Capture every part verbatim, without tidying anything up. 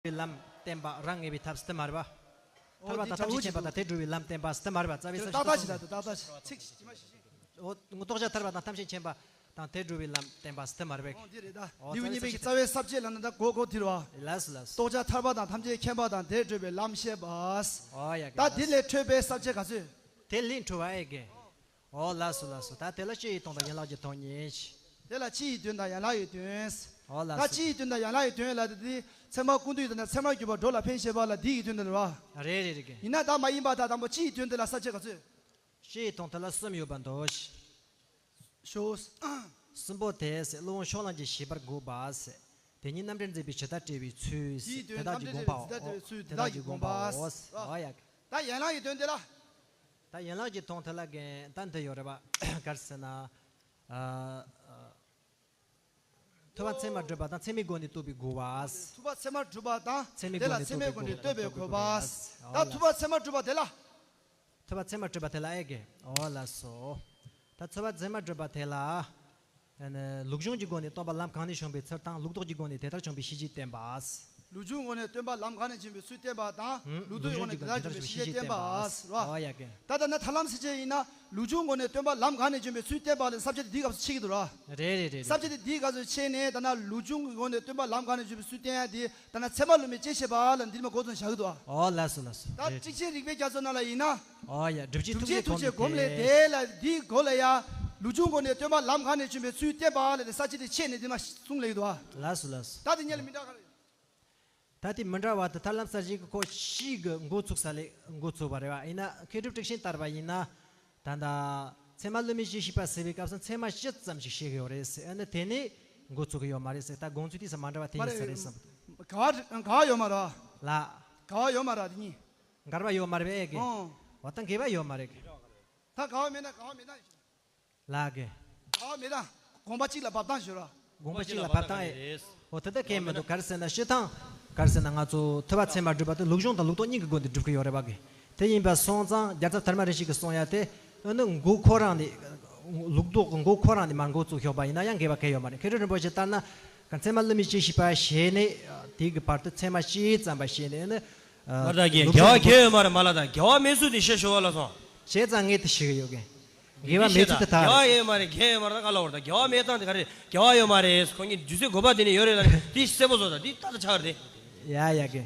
བའི་ལམ་བསྟན་པ་རང་ངེས་པའི་ཐབས་སུ་དེ་མ་རེད་པ། ཐར་པ་དང་ཐམས་ཅད་མཁྱེན་པ་དང་དེ་སྒྲུབ་པའི་ལམ་བསྟན་པ་སུ་དེ་མ་རེད་པ། རྩ་བའི་ས་བཅད་ཏག་ཏག་ཞིག་ལ་ཏག་ཏག་ཞིག་ཚིག་ཞིག་ཇི་མ་ཞིག་ཞིག་འོ་རྟོགས་བྱ་ཐར་པ་དང་ཐམས་ཅད་མཁྱེན་པ་དང་དེ་སྒྲུབ་པའི་ལམ་བསྟན་པ་སུ་དེ་མ་རེད་པས། འོ་འདི་རེད་ད། འོ་ལེའུ་གཉིས་པའི་གི་རྩ་བའི་ས་བཅད་ལ་ན་ད་གོ་གོ་དེ་རེད་པ། ལགས་སོ་ལགས་སོ། རྟོགས་བྱ་ཐར་པ་དང་ཐམས་ཅད་མཁྱེན་པ་དང་དེ་སྒྲུབ་པའི་ལམ་བཤད་པ། འོ་ཡ་གི་ད་ལགས་དེ་སོ། ལས་འཕྲོས་པའི་ས་བཅད་ག་ཚོད། དེ་ལས་འཕྲོ་བ་ཨེ་གི། ཨོ་ལགས་སོ་ལགས་སོ། ད་དེ་ལ་སྤྱི་ཡི་དོན་དང་ཡན་ལག་གི་དོན་གཉིས། དེ་ལ་སྤྱི་ཡི་དོན་དང་ཡན་ལག་གི་དོན། ཨོ་ལགས་ད་སོ། སྤྱི་ཡི་དོན་དང་ཡན་ལག་གི་དོན་ལ་དེ་དེ་ཚད་མ་ཀུན་བཏུས་དང་ཚད་མར་གྱུར་པ་འགྲོ་ལ་ཕན་བྱེད་པ་ལ་དེ་ཡི་དོན་དུ་རེད་པ། རེད་རེད་རེད་གི། ཡིན་ན་ད་མ་ཡིན་པ་ད་དང་པོ་སྤྱི་ཡི་དོན་དེ་ལ་ས་བཅད་ག་ཚོད། སྤྱི་ཡི་དོན་དེ་ལ་གསུམ་ཡོད་པ་འདོད། ཤོ། གསུམ་པོ་དེ་ཟེར་བློ་ཕྱོགས་གླང་གིས་ཞེས་པར་དགོངས་པ་ཟེར། དེ་ཉིད་རྣམ་འགྲེལ་མཛད་པའི་ཇི་ལྟར་བཀྲལ་བའི་ཚུལ་ཟེར་དེ་དག་གི་དགོངས་པའོ། དེ་དག་གི་དགོངས་པའོ། ཨོ་ཡ། ད་ཡན་ལག་གི་དོན་དེ་ལ། ད་ཡན་ལག་གི་དོན་དེ་ལ་རྒན་ད་འདི་ཡོད་རེད་པ། ག་རེ་ཟེར་ན། ཨ། ཨ། ཐུབ་པ་ཚད་མར་གྲུབ་པ་དང་ཚད་མའི་སྒོ་ནས་རྟོགས་པའི་དགོས་པ། ཐུབ་པ་ཚད་མར་གྲུབ་པ་དང་ཚད་མའི་དེ་ལ་ཚད་མའི་སྒོ་ནས་རྟོགས་པའི་དགོས་པ། ད་ཐུབ་པ་ཚད་མར་གྲུབ་པ་དེ་ལ། ཐུབ་པ་ཚད་མར་གྲུབ་པ་དེ་ལ་ཨེ་གི། ཨོ་ལགས་སོ། ད་ཐུབ་པ་ཚད་མར་གྲུབ་པ་དེ་ལ། ཨ་ནི་ལུགས་འབྱུང་གི་སྒོ་ནས་སྟོན་པ་ལམ་གང་ནས་བྱུང་བའི་ཚུལ་དང་ལུགས་ལྡོག་གི་སྒོ་ནས་དེ་ལྟར་བྱུང་བའི་ཤེས་བྱེད་བསྟན་པ། ལུགས་འབྱུང་སྒོ་ནས་སྟོན་པ་ལམ་གང་ནས་བྱུང་བའི་ཚུལ་བསྟན་པ་དང་ལུགས་ལྡོག་སྒོ་ནས་དེ་ལྟར་བྱུང་བའི་ཤེས་བྱེད་བསྟན་པ། ཨོ་ཡ་གི། ད་ལྟ་ན་ཐར་ལམ་སེལ་བྱེད་ཡིན་ན་ལུགས་འབྱུང་སྒོ་ནས་སྟོན་པ་ལམ་གང་ནས་བྱུང་བའི་ཚུལ་བསྟན་པ་ལ་ས་བཅད་དེ་འདིའི་སྐབས་སུ་ཕྱེ་གི་འདུག་ར། རེད་རེད་རེད། ས་བཅད་དེ་འདིའི་སྐབས་སུ་ཕྱེ་ནས་ད་ན་ལུགས་འབྱུང་གི་སྒོ་ནས་སྟོན་པ་ལམ་གང་ནས་བྱུང་བའི་ཚུལ་བསྟན་ཡ་དེ། ད་ན་ཚད་མ་ལུགས་མེད་དཔྱད་ཤེས་པ་ལ་འདིར་མ་འགོ་ཚུགས་བཞག་གི་འདུག་ཨ། ཨོ་ལགས་སོ་ལགས་སོ། ད་རེད། ཊཱིཀ་ཆེན་རིག་པའི་རྒྱ་མཚོ་ནང་ལ་ཡིན་ན། ཨོ་ཡ་སྒྲུབ་བྱེད་ཐུགས་རྗེའི་ཐུགས་རྗེ་སྒོམ་ལས་དེ་ལ་འདིའི་སྒོ་ལ་ཡ། ལུགས་འབྱུང་སྒོ་ནས་སྟོན་པ་ལམ་གང་ནས་བྱུང་བའི་ཚུལ་བསྟན་པ་ལ་དེ་ས་བཅད་དེ་ཕྱེ་ནས་འདིར་མ་གསུངས་ལེགས་འདུག་ཨ། ལགས་སོ་ལགས་སོ། ད་དེ་གཉིས་ལ་མི་འདྲ་ག་རེ། ད་དེ་མི་འདྲ་བ་དེ་ཐར་ལམ་གསལ་བྱེད་ཀྱི་ཁོ་གཅིག་གི་འགོ་ཚུགས་ས་ལས་འགོ་ཚུགས་པ་རེད་བ། ཡིན་ན་མཁས་གྲུབ་ཊཱིཀ་ཆེན་ལྟར་བ་ཡིན་ན། ད་ལྟ་ཚད་མ་ལུགས་མེད་དཔྱད་ཤེས་པ་ཟེར་བའི་སྐབས་སུ་ཚད་མ་སྤྱི་ཙམ་ཞིག་བཤད་ཀྱི་ཡོད་རེད་ཟེར། ཨ་ནི་དེ་ནས་འགོ་ཚུགས་ཀྱི་ཡོད་མ་རེད་ཟེར། ད་དགོངས་ཚུལ་དེ་ས་མ་འདྲ་བ་དེ་ཡིན་ས་རེད་བསམ། ག་ག་ཡོད་མ་རེད། ལ། ག་ཡོད་མ་རེད་དེ་གཉིས། འགལ་བ་ཡོད་མ་རེད་པས་ཨེ་གི། ཨོ། འོ་ད་འགལ་བ་ཡོད་མ་རེད་གི། ད་ག་མེད་ན་ག་མེད་ན། ལགས་གི། ག་མེད་ན་དགོངས་པ་གཅིག་ལ་བབ་སྟངས་ཞུ་ར། དགོངས་པ་གཅིག་ལ་བབ་སྟངས་ཨེ། འོ་དེ་ལྟར་གལ་མི་འདུག་ག་རེ་ཟེར་ན་སྤྱིར་བཏང་། ག་རེ་ཟེར་ན་ང་ཚོ་ཐུབ་པ་ཚད་མར་སྒྲུབ་པ་དེ་ལུགས་འབྱུང་དང་ལུགས་ལྡོག་གཉིས་ཀྱི་སྒོ་ནས་སྒྲུབ་ཀྱི་ཡོད་རེད་པ་གི། དེ་ཡིན་པ་སོང་ཙང་རྒྱལ་ཚབ་དར་མ་རིན་ཆེན་གྱིས་གསུངས་ཡ་དེ། ཨ་ནི་མགོ་ཁོ་རང་ནས། ལུགས་ལྡོག་གི་མགོ་ཁོ་རང་ནས་མར་འགོ་བཙུགས་ཞོག་པ་ཡིན་ན་ཡང་འགལ་བ་གལ་ཡོད་མ་རེད། མཁས་གྲུབ་རིན་པོ་ཆེ་ལྟར་ན། ཚད་མ་ལུགས་མེད་དཔྱད་ཤེས་པ་བྱས་ནས། དེའི་གི་བར་དུ་ཚད་མ་སྤྱི་ཙམ་པ་བྱས་ནས་ནི། ཨ། མར་དང་རྒན་ལུགས་འབྱུང་གི་མགོ། འགལ་བ་མེད་ཚུལ་དེ་ཤེས་ཤོག་ལ་སོང་། བྱས་ཙང་ངས་དེ་ཤེས་ཀྱི་ཡོད་གི། འགལ་བ་མེད་ཚུལ་དེ་ད། འགལ་བ་ཡོད་མ་རེད་འགལ་ཡོད་མ་རེད་ད་ག་ལ་བར་ད་འགལ་བ་མེད་སྟངས་དེ་ག་རེ་འགལ་བ་ཡོད་མ་རེད། ཁོང་གཉིས་རྒྱུ་མཚན་དགོས་པ་དེ་ནས་ཡོད་རེད་ལ་ནི་དེ་གསལ་པོ་བཟོ་ད་དེ་ཏག་ཏག་ཆགས་རེད། ཡ་ཡ་གི།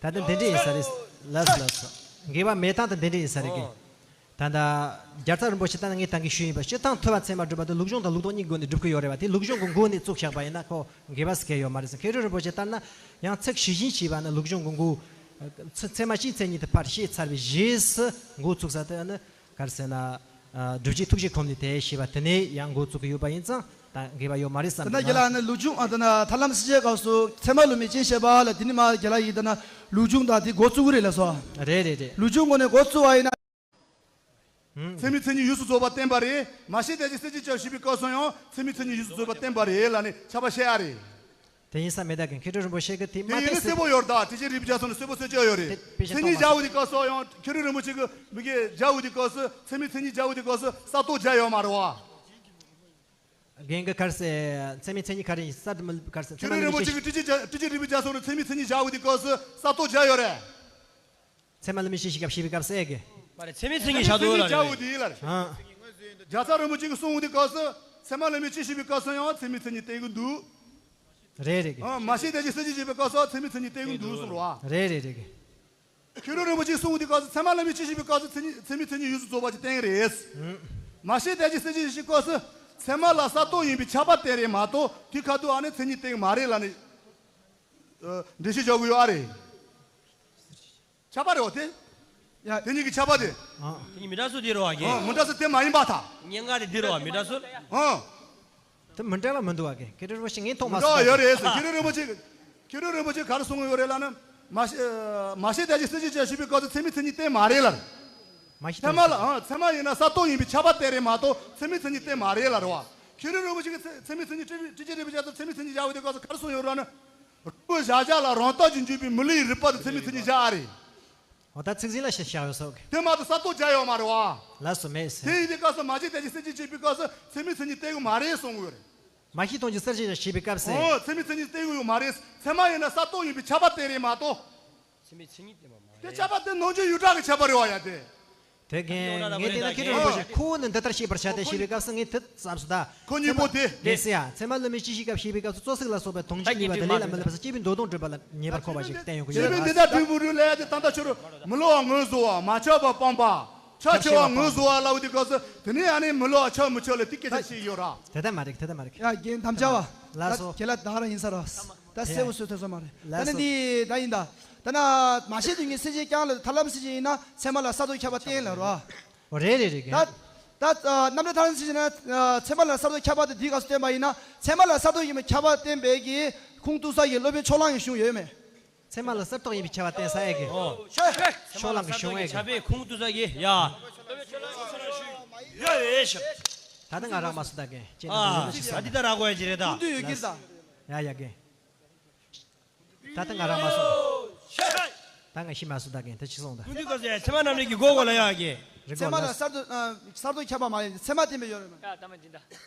ད་ལྟ་འདི་འདྲ་ཡིན་ས་རེད། ལགས་སོ་ལགས་སོ། འགལ་བ་མེད་སྟངས་དེ་འདི་འདྲ་ཡིན་ས་རེད་གི། ཨོ། ད་ལྟ་རྒྱལ་ཚབ་རིན་པོ་ཆེ་ལྟར་ན་ངས་ད་གིན་ཞུས་ཡིན་པ་སྤྱིར་བཏང་ཐུབ་པ་ཚད་མར་སྒྲུབ་པ་དེ་ལུགས་འབྱུང་དང་ལུགས་ལྡོག་གཉིས་སྒོ་ནས་སྒྲུབ་ཀྱི་ཡོད་རེད་བ། དེ་ལུགས་འབྱུང་གི་མགོ་ནས་བཙུགས་བཞག་པ་ཡིན་ན་ཁོ་འགལ་བ་ཟེར་མཁན་ཡོད་མ་རེད་ཟེར། མཁས་གྲུབ་རིན་པོ་ཆེ་ལྟར་ན་ཡང་ཚིག་ཞིབ་ཅིང་ཞིབ་པ་ནི་ལུགས་འབྱུང་གི་མགོ། ཚད་མ་སྤྱིའི་མཚན་ཉིད་དེ་ཕར་བཤད་ཚར་བའི་རྗེས་སུ་འགོ་བཙུགས་ས་དེ་ནི་ག་རེ་ཟེར་ན། སྒྲུབ་བྱེད་ཐུགས་རྗེ་སྒོམ་ལས་དེ་ཞེས་པ་དེ་ནས་ཡང་འགོ་བཙུགས་ཀྱི་ཡོད་པ་ཡིན་ཙང་ད་འགལ་བ་ཡོད་མ་རེད་བསམ། དེ་ན་རྒན་ལགས་ནི་ལུགས་འབྱུང་ཨ་དེ་ན་ཐར་ལམ་སེལ་བྱེད་སྐབས་སུ་ཚད་མ་ལུགས་མེད་དཔྱད་ཤེས་པ་ལ་དེ་ནི་མ་རྒན་ལགས་ཡིན་དེ་ན་ལུགས་འབྱུང་དང་དེ་འགོ་བཙུགས་ཀྱི་རེད་ལ་སོ། རེད་རེད་རེད། ལུགས་འབྱུང་སྒོ་ནས་འགོ་བཙུགས་པ་ཡིན་ན། ཚད་མའི་མཚན་ཉིད་ཡོངས་སུ་རྫོགས་པ་བསྟན་པ་རེད། མ་ཤེས་དད་ཅིང་སེམས་ཅན་བྱ་བ་ཞེས་པའི་སྐབས་སུ་ཡང་ཚད་མའི་མཚན་ཉིད་ཡོངས་སུ་རྫོགས་པ་བསྟན་པ་རེད་ལ་ནི་ཁྱབ་པ་བཤད་ཡ་རེད། དེ་ཡིན་ས་མེད་ད་གི། མཁས་གྲུབ་རིན་པོ་ཆེ་གི་དེ་མ་དེ་ཡིན་ན་གསལ་པོ་ཡོད་རེད་ད། ཊཱིཀ་ཆེན་རིག་པའི་རྒྱ་མཚོ་ནས་གསལ་པོ་གསལ་བཤད་ཡོད་རེད། དེ་དཔེ་ཆ་མཚན་ཉིད་སྦྱར་བའི་དུས་སྐབས་སུ་ཡང་མཁས་གྲུབ་རིན་པོ་ཆེ་གི་མི་གིས་སྦྱར་བའི་དུས་སྐབས་སུ་མཚན་མའི་མཚན་ཉིད་སྦྱར་བའི་དུས་སྐབས་སུ་ས་སྟོང་སྦྱར་ཡོད་མ་རེད་བ། རྒན་གི་ག་རེ་ཟེར། མཚན་མའི་མཚན་ཉིད་ག་རེ་ཡིན་ས་དེ་མི་ག་རེ་ཟེར། མཁས་གྲུབ་རིན་པོ་ཆེ་གི་ཊཱིཀ་ཆེན་རྒྱ་ཊཱིཀ་ཆེན་རིག་པའི་རྒྱ་མཚོ་ནས་མཚན་མའི་མཚན་ཉིད་སྦྱར་བའི་དུས་སྐབས་སུ་ས་སྟོང་སྦྱར་ཡོད་རེད། ཚད་མ་ལུགས་མེད་དཔྱད་ཤེས་སྐབས་ཤེས་པའི་སྐབས་སུ་ཨེ་གི། མ་རེད། ཚད་མའི་མཚན་ཉིད་བཞག་འདུག་ལ་མཚན་ཉིད་སྦྱར་བ་དེ་ཡིན་ལ་རེད། ཨ། རྒྱལ་ཚབ་རིན་པོ་ཆེ་གིས་གསུངས་པའི་སྐབས་སུ་ཚད་མ་ལུགས་མེད་དཔྱད་ཤེས་པའི་སྐབས་སུ་ཡང་ཚད་མའི་མཚན་ཉིད་བསྟན་གྱི་འདུག་རེད་རེད་གི། ཨ། མ་ཤེས་དད་ཅིང་སེམས་ཅན་བྱ་བའི་སྐབས་སུ་ཚད་མའི་མཚན་ཉིད་བསྟན་གྱི་འདུག་གསུངས་རོ། རེད་རེད་རེད་གི། མཁས་གྲུབ་རིན་པོ་ཆེས་གསུངས་པའི་སྐབས་སུ་ཚད་མ་ལུགས་མེད་དཔྱད་ཤེས་པའི་སྐབས་སུ་མཚན་ཉིད་ཚད་མའི་མཚན་ཉིད་ཡོངས་སུ་རྫོགས་པ་ཅིག་བསྟན་གྱི་རེད། ཨ། མ་ཤེས་དད་ཅིང་སེམས་ཅན་བྱ་བའི་སྐབས་སུ་ཚད་མ་ལ་ས་སྟོང་ཡིན་པའི་ཁྱབ་པ་བསྟན་རེད་མ་གཏོགས་དེ་ཁ་ཐུག་ཨ་ནི་མཚན་ཉིད་བསྟན་གྱི་མ་རེད་ལ་ནི། ཨ། འགྲེལ་བཤད་རྒྱག་དགོས་ཡོད་ཨ་རེད། ཁྱབ་པ་རེད་བ་དེ། ཡ། དེ་གཉིས་ཀྱི་ཁྱབ་པ་དེ། ཨ། དེ་གཉིས་མི་འདྲ་སུ་དེ་རེད་བ་གི། ཨ། མི་འདྲ་སུ་དེ་མ་ཡིན་པ་དང་། སྙན་ངག་དེ་འདི་རེད་བ་མི་འདྲ་སུ། ཨ། དེ་མི་འདྲ་བ་མི་འདུག་བ་གི། མཁས་གྲུབ་རིན་པོ་ཆེ་ངས་མཐོང་མ་མི་འདྲ་བ་སོང་། ཡོད་རེད་ཟེར། མཁས་གྲུབ་རིན་པོ་ཆེ། མཁས་གྲུབ་རིན་པོ་ཆེ་ག་རེ་གསུངས་ཡོད་རེད་ལབ་ན། མ་ཤེས་མ་ཤེས་དད་ཅིང་སེམས་ཅན་བྱ་བྱེད་པའི་སྐབས་སུ་ཚད་མའི་མཚན་ཉིད་བསྟན་མ་རེད་ལ། མ་ཤེས་ཚད་མ་ལ། ཨ། ཚད་མ་ཡིན་ན་ས་སྟོང་ཡིན་པའི་ཁྱབ་པ་བསྟན་རེད་མ་གཏོགས་ཚད་མའི་མཚན་ཉིད་བསྟན་མ་རེད་ལ་རེད་བ། མཁས་གྲུབ་རིན་པོ་ཆེ་གིས་ཚད་མཚན་མའི་མཚན་ཉིད་ཊཱིཀ་ཊཱིཀ་ཆེན་རིག་པའི་རྒྱ་མཚོ་ཚད་མའི་མཚན་ཉིད་སྦྱར་བའི་དུས་སྐབས་སུ་ག་རེ་གསུངས་ཡོད་རེད་ལབ་ན། རིགས་པ་གཞལ་བྱ་ལ་རང་རྟགས་ཀྱིས་འཇུག་པའི་མི་ལུས་རིག་པ་དེ་ཚད་མའི་མཚན་ཉིད་སྦྱར་ཨ་རེད། འོ་ད་ཚིག་ཟིན་ལ་ཤ་བཞག་ཡོད་ས་གི། དེ་མ་གཏོགས་ས་སྟོང་སྦྱར་ཡོད་མ་རེད་བ། ལགས་སོ་མེད་ཟེར། དེ་ཡིན་དུས་སྐབས་སུ་མ་ཤེས་དད་ཅིང་སེམས་ཅན་བྱ་བྱེད་པའི་སྐབས་སུ་ཚད་མའི་མཚན་ཉིད་བསྟན་གྱི་མ་རེད་གསུང་གི་ཡོད་རེད། མ་ཤི་གཏོང་རྒྱུ་གསལ་བཤད་བྱེད་པའི་སྐབས་སུ། ཨོ། ཚད་མའི་མཚན་ཉིད་བསྟན་གྱི་ཡོད་མ་རེད། ཚད་མ་ཡིན་ན་གསར་རྟོགས་ཡིན་པའི་ཁྱབ་པ་བསྟན་རེད་མ་གཏོགས། ཚད་མའི་མཚན་ཉིད་བསྟན་པ་མ་རེད། དེ་ཁྱབ་པ་དེ་ནང་ཆོས་ཡུལ་གྲགས་ཀྱི་ཁྱད་པར་རེད་བ་ཡ་དེ། དེ་གན་ངས་བལྟས་ན་མཁས་གྲུབ་རིན་པོ་ཆེ་ཁོ་བོ་ནི་འདི་ལྟར་བཤད་པར་བྱ་སྟེ་ཞེས་པའི་སྐབས་སུ་ངས་དེ་བསམ་སོང་ད། ཁོ་གཉིས་པོ་དེ། དེ་སྲིད་ཡང་ཚད་མ་བླ་མའི་སྤྱི་བཤད་སྐབས་བཤད་པའི་སྐབས་སུ་གཙོ་ཚིག་ལ་སོགས་པའི་དོན་གཅིག་ཉིད་པ་དང་ལས་ལ་མི་སླུ་བ་སོགས་སྐྱེས་བུའི་མདོ་དོན་སྒྲུབ་པ་ལ་ངེས་པར་མཁོ་བ་ཞིག་བསྟན་ཡོང་གི་ཡོད། སྤྱི་པའི་འདི་དག་འབྲས་བུ་རུ་ལས་དེ་ད་ལྟ་ཁྱོད་མི་སླུ་བ་ངོས་བཟུང་བ་མ་ཁྱབ་པ་སྤངས་པ། ཁྱབ་ཆེ་བ་ངོས་བཟུང་བ་ལབ་དུས་སྐབས་སུ་དེ་ནས་ཨ་ནི་མི་སླུ་བ་ཁྱབ་མི་ཁྱབ་ལ་དེ་སྐད་ཆ་བཤད་ཡོད་ར། དེ་ལྟ་མ་རེད། དེ་ལྟ་མ་རེད། ཡ་རྒན་དམ་བཅའ་བ། ལགས་སོ། ད་རྒན་ལགས་ད་རང་ཡིན་ས་ར། ད་གསལ་པོ་བཟོས་ཐུབ་ས་མ་རེད། ད་ལགས་ནི་སོ། འདི་ད་ཡིན་ད། ད་ན་མ་ཤེས་དུས་ངས་སེམས་ཅན་རྐྱང་ལ་ཐར་ལམ་སེམས་ཅན་ཡིན་ན་ཚད་མ་ལ་གསར་རྟོགས་ཁྱབ་པ་བསྟན་ལ་རོ། ཨོ་རེད་རེད་རེད་རྒན། ད་ད་རྣམ་འགྲེལ་ཐར་ལམ་སེམས་ཅན་ཡིན་ན་ཚད་མ་ལ་གསར་རྟོགས་ཁྱབ་པ་དེ་འདི་ག་སུ་བསྟན་པ་ཡིན་ན་ཚད་མ་ལ་གསར་རྟོགས་ཡིན་པ་ཁྱབ་པ་བསྟན་པའི་གི་ཁུངས་གཏུགས་ས་ཡི་སློབ་དཔོན་ཕྱོགས་གླང་གི་གཞུང་ཡོད་མེད། ཚད་མ་ལ་གསར་རྟོགས་ཡིན་པའི་ཁྱབ་པ་བསྟན་ས་ཨེ་གི། ཨོ། ཕྱོགས་གླང་གི་གཞུང་ཨེ་གི། ཁྱབ་པའི་ཁུངས་གཏུགས་ས་གི་ཡ། ཡོད་ཡོད་ཤག་ད་ལྟ་ང་རག་མ་སོང་ད་གི། ཅེས་ན་ཨ་ད་ཡོད་ཤག་ཟེར། འདི་ད་རག་གོ་ཡ་ཅི་རེད་ད། ཀུན་འདུས་ཡོད་ཀྱི་རེད་ད། ཡ་ཡ་གི། ད་ལྟ་ང་རག་མ་སོང་། ད་ང་ཤི་མ་སོང་ད་གི། ད་ཅི་སོང་ད། ཀུན་འདུས་སྐབས་སུ་ཚད་མ་རྣམ་འགྲེལ་གྱི་སྒོ་སྒོ་ལ་ཡ་གི། རི་ཚད་མ་ལ་གསར་དུ་ཨ་གསར་དུ་ཁྱབ་པ་མ་ཡིན་ཚད་མ་བསྟན་པའི་ཡོད་རེད་མ། ཡ་ད་མ་འདི་ད།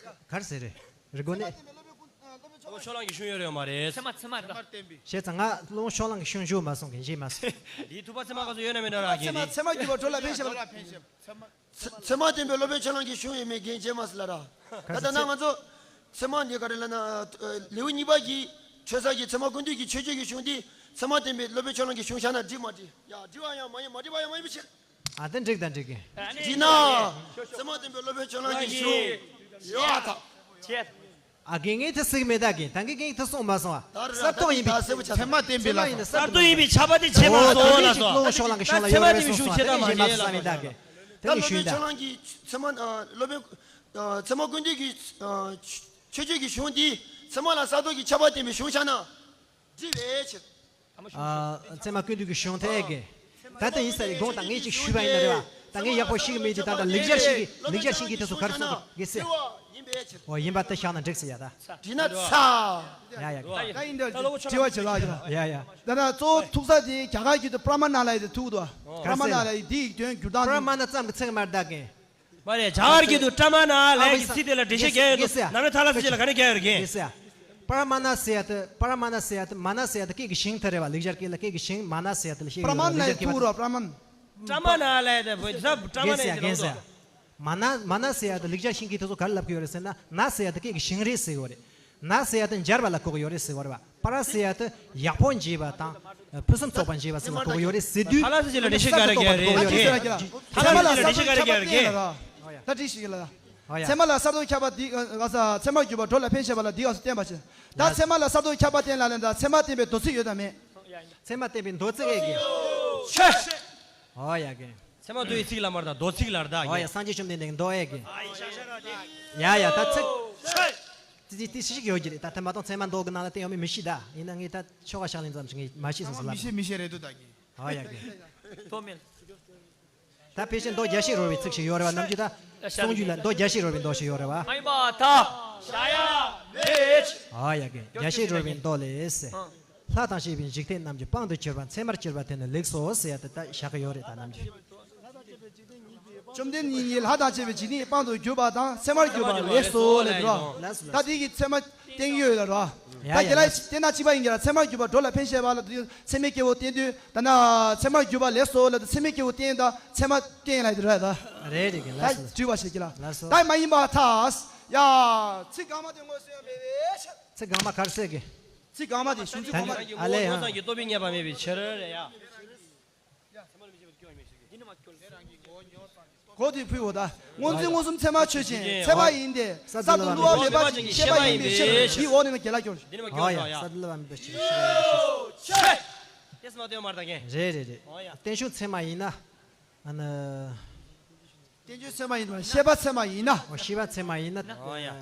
ག་རེ་ཟེར་རེད། རི་སྒོ་ནས། ལོ་ཕྱོགས་གླང་གི་གཞུང་ཡོད་རེད་མ་རེད། ཚད་མ་ཚད་མ་རེད་ད། བྱས་ཙང་ང་ལོ་ཕྱོགས་གླང་གི་གཞུང་ཞུ་མ་སོང་གི་བཞེས་མ་སོང་། འདིའི་ཐུབ་པ་ཚད་མ་ག་ཚོད་ཡོད་ན་མེད་ན་ར་གི། ཚད་མ་ཚད་མ་རྒྱུད་པ་གྲོལ་ལ་ཕན་ཞབས་ལ་ཕན་ཞབས། ཚད་མ་བསྟན་པའི་སློབ་དཔོན་ཕྱོགས་གླང་གི་གཞུང་ཡོད་མེད་གན་བྱས་མ་སོང་ལ་ར། ད་ལྟ་ན་ང་ཚོ་ཚད་མ་འདི་ག་རེ་ལབ་ན་ལེའུ་གཉིས་པ་གི་ཆོས་ས་གི་ཚད་མ་ཀུན་བཏུས་ཀྱི་ཆོས་སྤྱོད་ཀྱི་གཞུང་འདི་ཚད་མ་བསྟན་པའི་སློབ་དཔོན་ཕྱོགས་གླང་གི་གཞུང་བཞག་ན་འགྲིག་མ་འགྲིག་ཡ་འགྲིག་པ་ཡང་མ་ཡིན་མ་འགྲིག་པ་ཡང་མ་ཡིན་པའི་ཕྱིར། ཨ་དེ་འགྲིག་དང་འགྲིག་གི། འགྲིག་ན། ཚད་མ་བསྟན་པའི་སློབ་དཔོན་ཕྱོགས་གླང་གི་གཞུང་ཡོད་ཨ་ཐག་ཨ་རྒན་ངས་དེ་ཟིག་མེད་ད་རྒན། ད་གིན་རྒན་དེ་གསུངས་མ་སོང་ཨ། ད་རེ་གསར་རྟོགས་ཡིན་པའི་ད་གསལ་པོ་ཆགས་ཚད་མ་བསྟན་པའི་ལ་ཚད་མ་ཡིན་ན་གསར་རྟོགས་ཡིན་པའི་ཁྱབ་པ་དེ་བྱེད་མ་སོང་ལ་སོ། ལོ་ཕྱོགས་གླང་གི་གཞུང་ལ་ཡོད་རེད་གསུངས་སོང་། ད་གིན་བྱེད་མ་སོང་ས་མེད་ད་རྒན། དེ་ནི་ཞུས་ད། ད་སློབ་དཔོན་ཕྱོགས་གླང་གི་ཚད་མ་སློབ་དཔོན་ཚད་མ་ཀུན་བཏུས་ཀྱི་ཆོས་སྤྱོད་ཀྱི་གཞུང་འདི་ཚད་མ་ལ་གསར་རྟོགས་ཀྱི་ཁྱབ་པ་བསྟན་པའི་གཞུང་བཞག་ན། འགྲིག་རེད་ཕྱིར། ཨ། ཚད་མ་ཀུན་བཏུས་ཀྱི་གཞུང་དེ་ཨེ་དགེ། ད་ལྟ་ཡིན་ས་རེད་དགོངས་དག་ངས་ཅིག་ཞུས་པ་ཡིན་ན་རེད་བ། ད་ངས་ཡག་པོ་ཤེས་ཀྱི་མེད་དུས་ད་ལྟ་ལེགས་སྦྱར་ཤེས་ཀྱི་ལེགས་སྦྱར་ཤེས་ཀྱི་དེ་ཚོ་ག་རེ་གསུང་གི་ཟེར། ཨོ་ཡིན་པ་དེ་བཞག་ན་འགྲིག་ཟེར་ཡ་ད། འགྲིག་ན་ཚ། ཡ་ཡ་གི། ད་ཡིན་འདྲ་དྲི་བ་བྱེད་ལ་གི། ཡ་ཡ། ད་ན་གཙོ་བོ་ཐུག་ས་དེ་རྒྱ་གར་གྱི་དུ་པྲ་མ་ན་ལ་ཡི་དུ་ཐུག་དུ། པྲ་མ་ན་ལ་ཡི་དེའི་དོན་བསྒྱུར་སྟངས། པྲ་མ་ན་ཙམ་གྱི་ཚིག་མ་རེད་ད་གི། མ་རེད། རྒྱ་གར་གྱི་དུ་པྲ་མ་ན་ལ་ཡི་ཚིག་དེ་ལ་འགྲེལ་བཤད་རྒྱག་ཡོད་རེད། ནམ་རྒྱུན་ཐ་ལ་ཚིག་ལ་ག་ནས་རྒྱག་ཡོད་རེད་གི། པྲ་མ་ན་ཟེར་ཡ་དེ་པྲ་མ་ན་ཟེར་ཡ་དེ་མ་ན་ཟེར་ཡ་དེ་སྐད་ཀྱི་ཞིང་དེ་རེད་བ། ལེགས་སྦྱར་སྐད་ལ་སྐད་ཀྱི་ཞིང་མ་ན་ཟེར་ཡ་དེ་ལ་བཤད་ཡོད་རེད། པྲ་མ་ན་ཡི་ཐུག་རོ་པྲ་མ་ན། པྲ་མ་ན་ལ་ཡི་དེ་བོད་ས་པྲ་མ་ན་ཡི་དེ་རེད་དོ། མ་ན་མ་ན་ཟེར་ཡ་དེ་ལེགས་སྦྱར་ཤིང་གི་དེ་ཚོ་ག་རེ་ལབ་ཀྱི་ཡོད་རེད་ཟེར་ན་ན་ཟེར་ཡ་དེ་སྐད་ཀྱི་ཞིང་རེད་ཟེར་གྱི་ཡོད་རེད། ན་ཟེར་ཡ་དེ་འབྱར་བ་ལ་གོ་གི་ཡོད་རེད་ཟེར་བ་རེད་བ། པྲ་ཟེར་ཡ་དེ་ཡག་པོ་འབྱེད་པ་དང་། ཕུན་སུམ་ཚོགས་པ་འབྱེད་པ་ཟེར་ལ་གོ་གི་ཡོད་རེད་ཟེར་དུས། ཐ་ལ་ཟེར་ཅིག་ལ་འགྲེལ་བཤད་རྒྱག་རེ་རྒྱག་རེད་ད་དེ། ཐ་ལ་ཟེར་ཅིག་ལ་འགྲེལ་བཤད་རྒྱག་རེ་རྒྱག་རེད། ད་དྲིས་ཤིག་ལ། ཨོ་ཡ། ཚད་མ་ལ་གསར་རྟོགས་ཁྱབ་པ་འདི་ག་ས་ཚད་མ་བརྒྱུད་པ་འགྲོ་ལ་ཕན་བྱེད་པ་འདི་ག་ས་བསྟན་པ་ཞིག་ད་ཚད་མ་ལ་གསར་རྟོགས་ཁྱབ་པ་བསྟན་ལ་ལན་ད་ཚད་མ་བསྟན་པའི་མདོ་ཚིག་ཡོད་དམ་མེད། ཚད་མ་བསྟན་པའི་མདོ་ཚིག་ཨེ་གི། ཨོ་ཡ་གི། ཚད་མ་མདོ་ཡི་ཚིག་ལ་མར་དང་མདོ་ཚིག་ལ་ར་ད་ཨོ་ཡ་གི། སངས་རྒྱས་བཅོམ་ལྡན་འདས་ཀྱི་མདོ་ཨེ་གི། ཡ་ཡ་ད་ཚིག་ཏི་ཏི་ཏི་ཞིག་ཡོད་ཀྱི་རེད་ད། དེ་མ་གཏོགས་ཚད་མ་མདོ་གི་ནང་ལ་བསྟན་ཡོད་མེད་མི་ཤེས་ད། ཡིན་ན་ངས་ད་ཆོ་ག་ཕྱག་ལེན་ཙམ་ཞིག་ངས་མ་ཤེས་སོང་ཟེར་ལབ། མི་ཤེས་མི་ཤེས་རེད་འདུག་ད་གི། ཨོ་ཡ་གི། ཐོག་མེད། ད་ཕལ་ཆེར་མདོ་རྒྱ་ཤེས་རོལ་པའི་ཚིག་ཞིག་ཡོད་རེད་བ། ནམ་རྒྱུན་ད་གསུང་རྒྱུན་ལ་མདོ་རྒྱ་ཤེས་རོལ་པའི་མདོ་ཞིག་ཡོད་རེད་བ། མ་ཡིན་པ་ཐ། བྱ་ཡ་མེད། ཨ་ཡ་གི། རྒྱ་ཤེས་རོལ་པའི་མདོ་ལས། ལྷ་དང་བཅས་པའི་འཇིག་རྟེན་རྣམས་ཀྱི་དཔང་དུ་གྱུར་པ་ཚད་མར་གྱུར་པ་དེ་ནི་ལེགས་སོ་ཟེར་ཡ་དེ་ད་བཞག་གི་ཡོད་རེད་ད་ནམ་རྒྱུན། བཅོམ་ལྡན་འདས་ཉིད་ལྷ་དང་བཅས་པའི་འཇིག་རྟེན་གྱི་དཔང་དུ་གྱུར་པ་དང་ཚད་མར་གྱུར་པ་ལེགས་སོ་ལབ་འགྲོ། ད་དེ་གི་ཚད་མ་བསྟན་གྱི་ཡོད་ལ་རོ། ཡ་ད་ཡ་དེ་ལ་ཡ། བསྟན་ན་གཅིག་པ་ཡིན་གྱི་ར། ཚད་མར་གྱུར་པ་འགྲོ་ལ་ཕན་བྱེད་པ་ལ་དུ་ཚད་མའི་སྐྱེ་བོ་བསྟན་དུས་ད་ན་ཚད་མར་གྱུར་པ་ལེགས་སོ་ལ་དུ་ཚད་མའི་སྐྱེ་བོ་བསྟན་ད་ཚད་མ་བསྟན་ལ་དུ་ར་ད། རེད་རེད་གི། ད་ལགས་སོ། དྲི་བ་བྱེད་ཀྱི་ལ། ལགས་སོ། ད་མ་ཡིན་པ་ཐ། ཡ། ཚིག་གང་མ་དེ་ངོས་ཟིན་ཡ་མེད་པའི་ཕྱིར། ཚིག་གང་མ་ག་རེ་ཟེར་གི། ཚིག་གང་མ་དེ་གཞུང་ཚིག་གང་མ། ཨ་ལས་ཡང་། ངོ་བོ་ཉིད་སངས་རྒྱས་སྟོང་པའི་ཉེས་པ་མེད་པའི་ཕྱིར་རེད་ཡ། གོ་དེ་ཕུལ་བ་དང་། སྔོ་འཛིན་མངོན་སུམ་ཚད་མ་ཆོས་ཅན། ཚད་མ་ཡིན་ཏེ། གསར་དུ་བསླུ་བ་མེད་པ་ཅིག་གི་ཤེས་པ་ཡིན་པའི་ཕྱིར། འདིའི་འོག་ནས་ང་རྒན་ལགས་སྐྱོར། འདི་ནི་མ་ཨོ་ཡ། སྐྱོར་ཡ། གསར་དུ་བསླུ་བ་མེད་པ་ཅིག་གི་ཤེས་པ་ཡིན་པའི་ཕྱིར། ཏེ་སི་མ་ཏེ་མར་ད་གན། རེད་རེད་རེད། ཨོ་ཡ། བསྟན་བྱུང་ཚད་མ་ཡིན་ན། ཨ་ནི། བསྟན་བྱུང་ཚད་མ་ཡིན་ན་ཤེས་པ་ཚད་མ་ཡིན་ན། ཨོ་ཤེས་པ་ཚད་མ་ཡིན་ན། ཨོ་ཡ།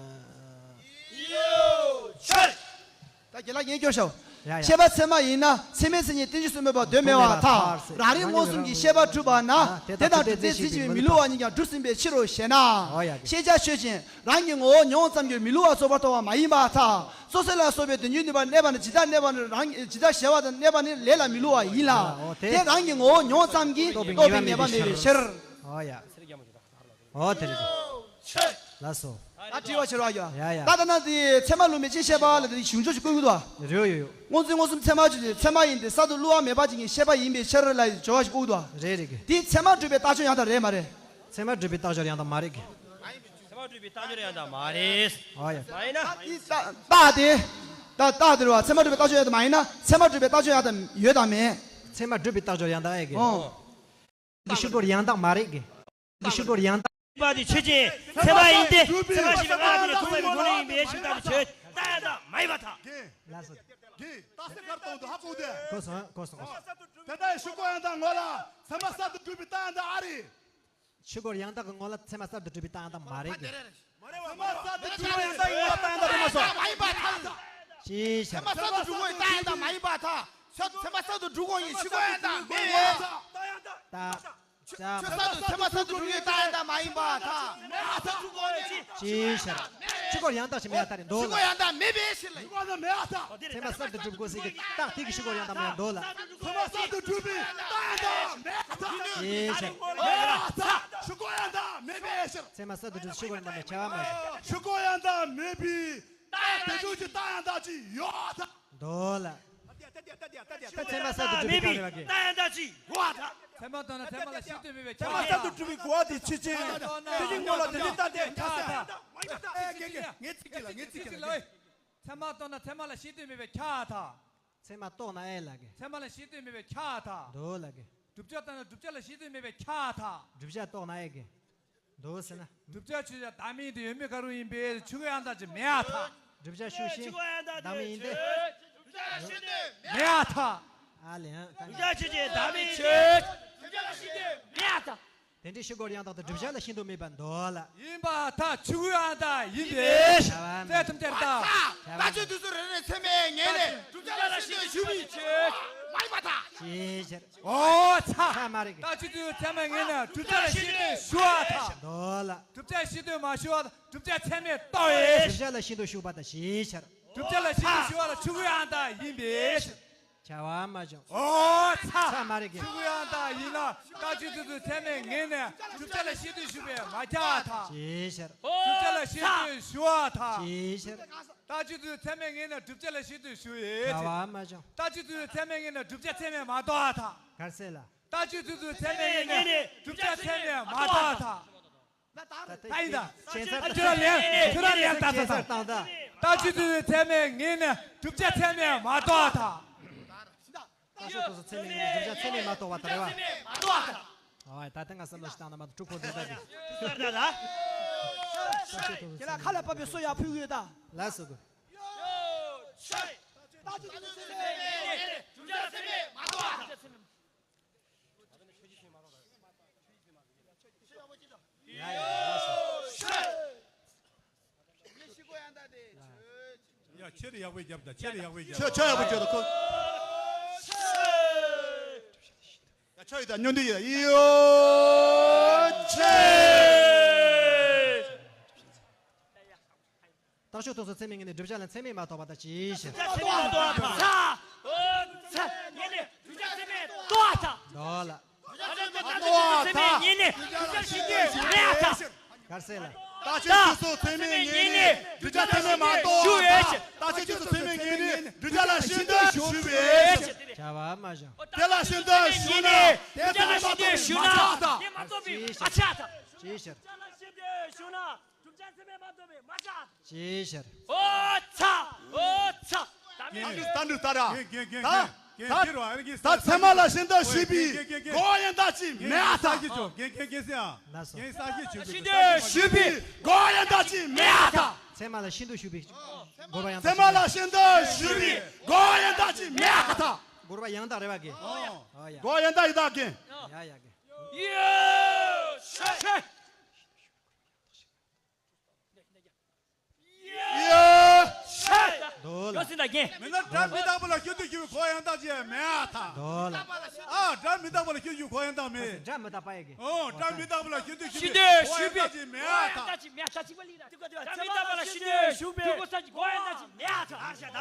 ད་རྒན་ལགས་ངས་སྐྱོར་ཤོག་ཡ་ཡ། ཤེས་པ་ཚད་མ་ཡིན་ན་ཚད་མའི་མཚན་ཉིད་བསྟན་བྱུང་སུ་མེད་པ་དོན་མེད་པར་ཐལ། རང་རིག་མངོན་སུམ་གྱི་ཤེས་པ་གྲུབ་པ་ན་དེ་དང་གྲུབ་མཐས་རྫས་གཅིག་པའི་མི་སླུ་བ་ཉིད་ཀྱང་གྲུབ་ཟིན་པའི་ཕྱིར་རོ་ཞེ་ན། ཨོ་ཡ། ཤེས་བྱ་ཆོས་ཅན། རང་གི་ངོ་བོ་མྱོང་ཙམ་གྱིས་མི་སླུ་བ་རྫོགས་པར་རྟོགས་པ་མ་ཡིན་པར་ཐལ། སོ་སོ་ལ་སོགས་པའི་དོན་བྱེད་ནུས་པར་གནས་པ་ནི་ཇི་ལྟར་གནས་པ་ནི་རང་ཇི་ལྟར་གཞལ་བ་དང་གནས་པ་ནི་ལས་ལ་མི་སླུ་བ་ཡིན་ལ། ཨོ་དེ། དེ་རང་གི་ངོ་བོ་མྱོང་ཙམ་གྱིས་རྟོགས་པའི་ངེས་པ་མེད་པའི་ཕྱིར། ཨོ་ཡ། ཨོ་དེ་རེད། ལགས་སོ། ད་དྲི་བ་བྱེད་རོགས་ཡ། ཡ་ཡ། ད་ད་ན་དེ་ཚད་མ་ལུགས་མེད་ཅེས་བཤད་པ་ལ་དེ་གཞུང་ཕྱོགས་ཤིག་བཀོད་ཀྱི་འདུག་རེད་ཡོད་ཡོད། སྔོ་འཛིན་མངོན་སུམ་ཚད་མ་ཆོས་ཅན། ཚད་མ་ཡིན་ཏེ་གསར་དུ་བསླུ་བ་མེད་པ་ཅིག་ཡིན་ཤེས་པ་ཡིན་པའི་ཕྱིར་ལ་སྦྱོར་བ་ཞིག་བཀོད་ཀྱི་འདུག་རེད་རེད་གི། དེ་ཚད་མ་གྲུབ་པའི་རྟགས་ཆོས་ཡང་དག་རེད་མ་རེད། ཚད་མ་གྲུབ་པའི་རྟགས་ཆོས་ཡང་དག་མ་རེད་གི། ཚད་མ་གྲུབ་པའི་རྟགས་ཆོས་ཡང་དག་མ་རེད། ཨ་ཡ། མ་ཡིན་ན། ད་དེ་རྟགས་དེ། ད་རྟགས་དེ་རེད་བ། ཚད་མ་གྲུབ་པའི་རྟགས་ཆོས་ཡང་དག་མ་ཡིན་ན། ཚད་མ་གྲུབ་པའི་རྟགས་ཆོས་ཡང་དག་ཡོད་དམ་མེད། ཚད་མ་གྲུབ་པའི་རྟགས་ཆོས་ཡང་དག་ཨེ་གི། ཨོ། འདི་ཤུགས་སྒོར་ཡང་དག་མ་རེད་གི། འདི་ཤུགས་སྒོར་ཡང་དག་པ་དེ་ཆོས་ཅན། ཚད་མ་ཡིན་ཏེ། ཚད་མ་ཞེས་པའི་སྔ་ལྟས་ནི་ཐུག་པའི་སྒོ་ནས་ཡིན་པའི་ཕྱིར་རྟགས་དེ་ཆོས་རྟགས་ཡང་དག་མ་ཡིན་པར་ཐལ། ལགས་སོ། རྟགས་གསལ་གར་གཏོང་དུ་ཧ་གོ་དེ། གོ་སོང་གོ་སོང་གོ་སོང་། དེ་ལྟར་ཤུགས་སྒོར་ཡང་དག་ངོ་ལ་ཚད་མ་གསར་དུ་གྲུབ་པའི་རྟགས་ཡང་དག་ཨ་རེད། ཤུགས་སྒོར་ཡང་དག་གི་ངོ་ལ་ཚད་མ་གསར་དུ་གྲུབ་པའི་རྟགས་ཡང་དག་མ་རེད་གི། ཚད་མ་གསར་དུ་གྲུབ་པའི་རྟགས་ཡང་དག་མ་ཡིན་པ་ཐལ། ཅིའི་ཕྱིར། ཚད་མ་གསར་དུ་གྲུབ་པའི་རྟགས་ཡང་དག་མ་ཡིན་པར་ཐལ། ཚད་མ་གསར་དུ་གྲུབ་ཀྱང་ཡིན། ཤུགས་སྒོར་ཡང་དག་མེད་པས། ད། ཆོས་གསར་དུ་ཚད་མ་གསར་དུ་གྲུབ་པའི་རྟགས་ཡང་དག་མ་ཡིན་པར་ཐལ། ཅིའི་ཕྱིར། ཤུགས་སྒོར་ཡང་དག་ཅིག་མེད་པར་ཐལ་རེད་འདོད་ལ། ཤུགས་སྒོར་ཡང་དག་མེད་པའི་ཕྱིར་ལ། ཤུགས་སྒོར་ཡང་དག་མེད་པར་ཐལ། ཚད་མ་གསར་དུ་གྲུབ་དགོས་ཟེར་གི་རྟགས་དེ་གི་ཤུགས་སྒོར་ཡང་དག་མེད་འདོད་ལ། ཚད་མ་གསར་དུ་གྲུབ་པའི་རྟགས་ཡང་དག་མེད་པར་ཐལ། ཅིའི་ཕྱིར། མེད་པར་ཐལ། ཤུགས་སྒོར་ཡང་དག་མེད་པའི་ཕྱིར། ཚད་མ་གསར་དུ་གྲུབ་ཤུགས་སྒོར་ཡང་དག་མེད་ཁྱབ་པ་མ་བྱུང་། ཤུགས་སྒོར་ཡང་དག་མེད་པའི་རྟགས་དེ་ཚོ་གི་རྟགས་ཡང་དག་ཅིག་ཡོད་ཐལ། འདོད་ལ། ཚད་མ་གསར་དུ་གྲུབ་པའི་རྟགས་རེད་བ་གི། རྟགས་ཡང་དག་ཅིག་ཡོད་ཐལ། ཚད་མ་རྟོགས་ན་ཚད་མ་ལ་ཤེས་འདོད་མེད་པས་ཁྱབ། ཚད་མ་གསར་དུ་གྲུབ་པའི་གོ་བ་དེ་ཆོས་ཅན། དེ་ཉིད་ངོ་ལ་དེ་འདྲའི་རྟགས་དེ་ཁྱབ་ཐལ། ངས་ཚིག་གཅིག་ལ་ངས་ཚིག་གཅིག་ལ། ཚད་མ་རྟོགས་ན་ཚད་མ་ལ་ཤེས་འདོད་མེད་པས་ཁྱབ་ཐལ། ཚད་མ་རྟོགས་ན་ཨེ་ལ་གི། ཚད་མ་ལ་ཤེས་འདོད་མེད་པས་ཁྱབ་ཐལ། འདོད་ལ་གི། བསྒྲུབ་བྱ་ལྟར་ན་བསྒྲུབ་བྱ་ལ་ཤེས་འདོད་མེད་པས་ཁྱབ་ཐལ། བསྒྲུབ་བྱ་རྟོགས་ན་ཨེ་གི། འདོད་ཟེར་ན། བསྒྲུབ་བྱ་ཆོས་ཅན། བདག་མེད་ཡིན་ཏེ་ཡོད་མེད་ག་རུ་ཡིན་པའི་ཕྱིར་ཤུགས་ཡང་དག་ཅིག་མེད་པར་ཐལ། བསྒྲུབ་བྱ་ཤུགས་ཤིང་། བདག་མེད་ཡིན་ཏེ། མེད་པར་ཐལ། ཨ་ལེ་ཨ། བསྒྲུབ་བྱ་ཆོས་ཅན། བདག་མེད་ཡིན་ཏེ། བསྒྲུབ་བྱ་ལ་ཤེས་འདོད་མེད་པར་ཐལ། དེ་འདྲའི་ཤུགས་སྒོར་ཡང་དག་དང་བསྒྲུབ་བྱ་ལ་ཤེས་འདོད་མེད་པར་འདོད་ལ། ཡིན་པར་ཐལ། ཆོས་ཀུན་ཡང་དག་ཡིན་པའི་ཕྱིར། ཐམས་ཅད་རྟག་རྟགས་ཆོས་དུས་སུ་རེ་རེ་ཚད་མས་ངེས་ནས་བསྒྲུབ་བྱ་ལ་ཤེས་འདོད་ཞུགས་པའི་ཕྱིར། མ་ཡིན་པར་ཐལ། ཅིའི་ཕྱིར། ཨོ་ཚ། ཚ་མ་རེད་གི། རྟགས་ཆོས་དུས་སུ་ཚད་མས་ངེས་ནས་བསྒྲུབ་བྱ་ལ་ཤེས་འདོད་ཞུགས་པར་ཐལ། འདོད་ལ། བསྒྲུབ་བྱ་ཤེས་འདོད་མ་ཞུགས་པར་བསྒྲུབ་བྱ་ཚད་མས་རྟོགས་པའི། བསྒྲུབ་བྱ་ལ་ཤེས་འདོད་ཞུགས་པར་ཐལ། ཅིའི་ཕྱིར། བསྒྲུབ་བྱ་ལ་ཤེས་འདོད་ཞུགས་པ་ལ་ཆོས་ཀུན་ཡང་དག་ཡིན་པའི་ཕྱིར། བྱ་བ་མ་བྱུང་། ཨོ་ཚ། ཚ་མ་རེད་གི། ཆོས་ཀུན་ཡང་དག་ཡིན་ལ་རྟགས་ཆོས་དུས་སུ་ཚད་མས་ངེས་ནས་བསྒྲུབ་བྱ་ལ་ཤེས་འདོད་ཞུགས་པས་མ་ཁྱབ་པར་ཐལ། ཅིའི་ཕྱིར། བསྒྲུབ་བྱ་ལ་ཤེས་འདོད་ཞུགས་པར་ཐལ། ཅིའི་ཕྱིར། རྟགས་ཆོས་དུས་སུ་ཚད་མས་ངེས་ནས་བསྒྲུབ་བྱ་ལ་ཤེས་འདོད་ཞུགས་པའི་ཕྱིར། བྱ་བ་མ་བྱུང་། རྟགས་ཆོས་དུས་སུ་ཚད་མས་ངེས་ནས་བསྒྲུབ་བྱ་ཚད་མས་མ་རྟོགས་པར་ཐལ། ག་རེ་ཟེར་ལ། རྟགས་ཆོས་དུས་སུ་ཚད་མས་ངེས་ནས་བསྒྲུབ་བྱ་ཚད་མས་མ་རྟོགས་པར་ཐལ། ད་ཡིན་ད། ཁྱོད་རང་ལན་ཁྱོད་རང་ལན་བཏབ་ས་དང་། རྟགས་ཆོས་དུས་སུ་ཚད་མས་ངེས་ནས་བསྒྲུབ་བྱ་ཚད་མས་མ་རྟོགས་པར་ཐལ། རྟགས་ཆོས་དུས་སུ་ཚད་མས་ངེས་ནས་བསྒྲུབ་བྱ་ཚད་མས་མ་རྟོགས་པར་ཐལ་རེད་བ། ཨོ་ད་ལྟ་ང་བསམ་བློ་ཞིག་བཏང་ན་མ་གཏོགས་དཀྲུག་ཕོར་འདི་འདྲ་འདི། ཁྱེད་ལ་ཁ་ལ་བབས་པའི་སོ་ཡག་ཕུལ་གི་ཡོད་ད། ལགས་སོ་གི། རྟགས་ཆོས་དུས་སུ་ཚད་མས་ངེས་ནས་བསྒྲུབ་བྱ་ཚད་མས་མ་རྟོགས་པར་ཐལ། ཡ་ཡ་ཡ་ཡ། ཆེ་རེ་ཡག་པོ་རྒྱབ་དང་ཆེ་རེ་ཡག་པོ་རྒྱབ། ཆོས་ཆོས་ཡག་པོ་རྒྱབ་དང་ཁོ། ཡ་ཆོས་ཡོད་དང་སྙོན་འདི་ཡོད་ཡོད་ཆེ། རྟགས་ཆོས་དུས་སུ་ཚད་མས་ངེས་ནས་བསྒྲུབ་བྱ་ལ་ཚད་མས་མ་རྟོགས་པར་ཐལ། ཅིའི་ཕྱིར། བསྒྲུབ་བྱ་ཚད་མས་མ་རྟོགས་པར་ཐལ། ཚ། ཨོ་ཚ། ངེས་ནས་བསྒྲུབ་བྱ་ཚད་མས་རྟོགས་པར་ཐལ། འདོད་ལ། རྟགས་ཆོས་དུས་སུ་ཚད་མས་ངེས་ནས་བསྒྲུབ་བྱ་ལ་ཤེས་འདོད་ཞུགས་པའི་ཕྱིར། ག་རེ་ཟེར་ལ། རྟགས་ཆོས་དུས་སུ་ཚད་མས་ངེས་ནས་བསྒྲུབ་བྱ་ཚད་མས་མ་རྟོགས་པར་ཐལ། རྟགས་ཆོས་དུས་སུ་ཚད་མས་ངེས་ནས་བསྒྲུབ་བྱ་ལ་ཤེས་འདོད་ཞུགས་པའི་ཕྱིར། བྱ་བ་མ་བྱུང་། དེ་ལ་ཤེས་འདོད་ཞུགས་ན་དེ་ཚད་མས་མ་རྟོགས་པས་མ་ཁྱབ་པར་ཐལ། དེ་མ་རྟོགས་པས་མ་ཁྱབ་པར་ཐལ། ཅིའི་ཕྱིར། བྱ་བ་ལ་ཤེས་འདོད་ཞུགས་ན། བསྒྲུབ་བྱ་ཚད་མས་མ་རྟོགས་པས་མ་ཁྱབ། ཅིའི་ཕྱིར། ཨོ་ཚ། ཨོ་ཚ། ད་མི་རྒན། ད་འདུག་ད་ར། རྒན་རྒན། ད་རྒན། ད་རྒན་ད་ཚད་མ་ལ་ཤེས་འདོད་ཞུགས་པའི་གོ་བ་ཡང་དག་ཅིག་མེད་ཨ་ཐལ། རྒན་རྒན་རྒན་ཟེར་ཨ། ལགས་སོ། རྒན་ས་གཞི་བྱུང་བའི་ཤེས་འདོད་ཞུགས་པའི་གོ་བ་ཡང་དག་ཅིག་མེད་ཨ་ཐལ། ཚད་མ་ལ་ཤེས་འདོད་ཞུགས་པའི་གོ་བ་ཡང་དག་ཅིག་ཚད་མ་ལ་ཤེས་འདོད་ཞུགས་པའི་གོ་བ་ཡང་དག་ཅིག་མེད་ཨ་ཐལ། གོ་བ་ཡང་དག་རེད་བ་རྒན། ཨོ་ཡ། གོ་བ་ཡང་དག་ཡིན་ད་རྒན། ཡ་ཡ་རྒན། ཡོད་ཤེས། ཡ། ཡོད་སྲིད་ད་རྒན། མིན་ན་སྒྲ་མི་རྟག་པ་ལ་ཤེས་འདོད་ཞུགས་པའི་གོ་བ་ཡང་དག་ཅིག་མེད་ཨ་ཐལ། འདོད་ལ། ཨ་སྒྲ་མི་རྟག་པ་ལ་ཤེས་འདོད་ཞུགས་གོ་བ་ཡང་དག་མེད། སྒྲ་མི་རྟག་པ་ཡི་གེ། ཨོ་སྒྲ་མི་རྟག་པ་ལ་ཤེས་འདོད་ཞུགས་པའི་གོ་བ་ཡང་དག་ཅིག་མེད་ཨ་ཐལ། སྒྲ་མི་རྟག་པ་ལ་ཤེས་འདོད་ཞུགས་པའི་གོ་བ་ཡང་དག་ཅིག་མེད་ཨ་ཐལ། སྒྲ་